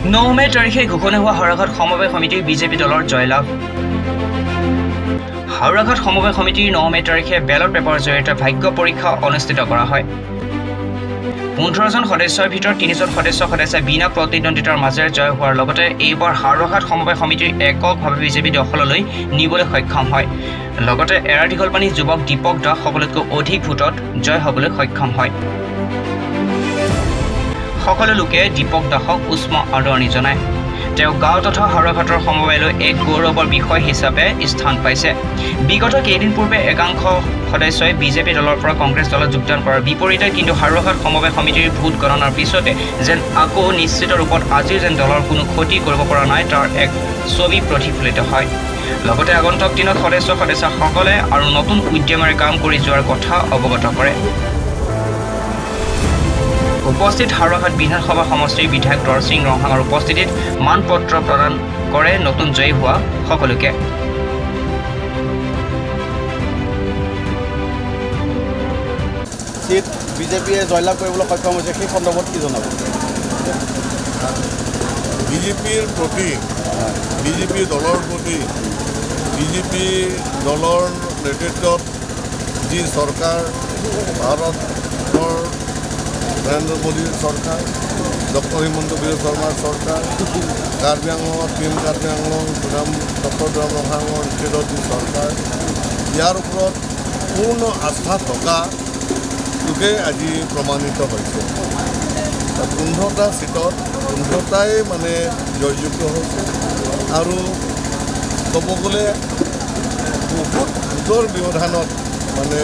9 মে' তাৰিখে ঘোষণা হোৱা হাওৰাঘাট সমবায় সমিতিৰ বিজেপি দলৰ জয়লাভ। হাওৰাঘাট সমবায় সমিতিৰ 9 মে' তাৰিখে বেলট পেপাৰৰ জৰিয়তে ভাগ্য পৰীক্ষা অনুষ্ঠিত কৰা হয়। 15জন সদস্যৰ ভিতৰত তিনিজন সদস্য সদস্যই বিনা প্ৰতিদ্বন্দ্বিতাৰ মাজেৰে জয় হোৱাৰ লগতে এইবাৰ হাওৰাঘাট সমবায় সমিতিৰ এককভাৱে বিজেপি দখললৈ নিবলৈ সক্ষম হয়। লগতে এৰা দীঘলপানী যুৱক দীপক দাস সকলোতকৈ অধিক ভোটত জয় হ'বলৈ সক্ষম হয়। সকলো লোকে দীপক দাসক উষ্ম আদৰণি জনায়। তেওঁ গাঁও তথা হাওৰাঘাটৰ সমবায়লৈ এক গৌৰৱৰ বিষয় হিচাপে স্থান পাইছে। বিগত কেইদিন পূৰ্বে একাংশ সদস্যই বিজেপি দলৰ পৰা কংগ্ৰেছ দলত যোগদান কৰাৰ বিপৰীতে কিন্তু হাওৰাঘাট সমবায় সমিতিৰ ভোট গণনাৰ পিছতে যেন আকৌ নিশ্চিত ৰূপত আজিও যেন দলৰ কোনো ক্ষতি কৰিব পৰা নাই, তাৰ এক ছবি প্ৰতিফলিত হয়। লগতে আগন্তুক দিনত সদস্য সদস্যাসকলে আৰু নতুন উদ্যমেৰে কাম কৰি যোৱাৰ কথা অৱগত কৰে। উপস্থিত হাওৰাঘাট বিধানসভা সমষ্টিৰ বিধায়ক দৰচিং ৰংহাঙৰ উপস্থিতিত মানপত্ৰ প্ৰদান কৰে নতুন জয়ী হোৱা সকলোকে। চিট বিজেপিয়ে জয়লাভ কৰিবলৈ সক্ষম হৈছে, সেই সন্দৰ্ভত কি জনাব? বিজেপিৰ প্ৰতি, বিজেপি দলৰ প্ৰতি, বিজেপি দলৰ নেতৃত্বত যি চৰকাৰ, ভাৰতৰ নৰেন্দ্ৰ মোদীৰ চৰকাৰ, ডক্টৰ হিমন্ত বিশ্ব শৰ্মাৰ চৰকাৰ, কাৰ্বি আংলঙত টিম কাৰ্বি আংলং সুনাম ডক্টৰ তুৰাম ৰংহাঙৰ নেতৃত্বত যি চৰকাৰ, ইয়াৰ ওপৰত পূৰ্ণ আস্থা থকাটোকে আজি প্ৰমাণিত হৈছে। 15টা চিটত 15টাই মানে জয়যুক্ত হৈছে আৰু ক'ব গ'লে বহুত ভোটৰ ব্যৱধানত মানে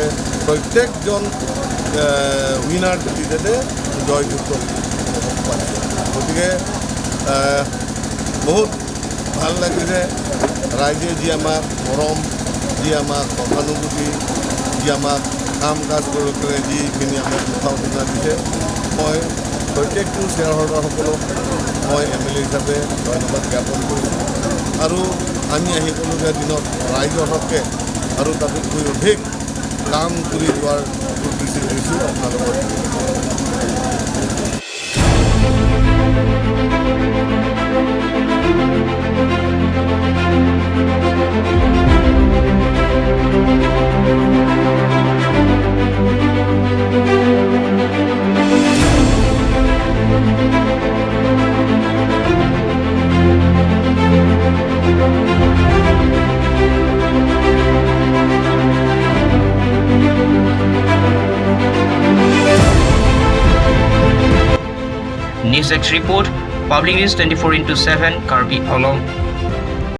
প্ৰত্যেকজন উইনাৰ কেণ্ডিডেটে জয়যুক্ত হ'ব পাৰিছে। গতিকে বহুত ভাল লাগিছে। ৰাইজে যি আমাক মৰম, যি আমাক সহানুভূতি, যি আমাক কাম কাজ কৰিবলৈ যিখিনি আমাক উৎসাহ উদ্দীপনা দিছে, মই প্ৰত্যেকটো শ্বেয়াৰ হোল্ডাৰসকলক মই এমএলএ হিচাপে ধন্যবাদ জ্ঞাপন কৰিছোঁ আৰু আমি আহিবলগীয়া দিনত ৰাইজৰ হকে আৰু তাতোতকৈ অধিক কাম কৰি যোৱাৰ প্ৰতিশ্ৰুতি দিছোঁ আপোনালোকৰ। News Desk Report, Public News 24x7, Karbi Anglong.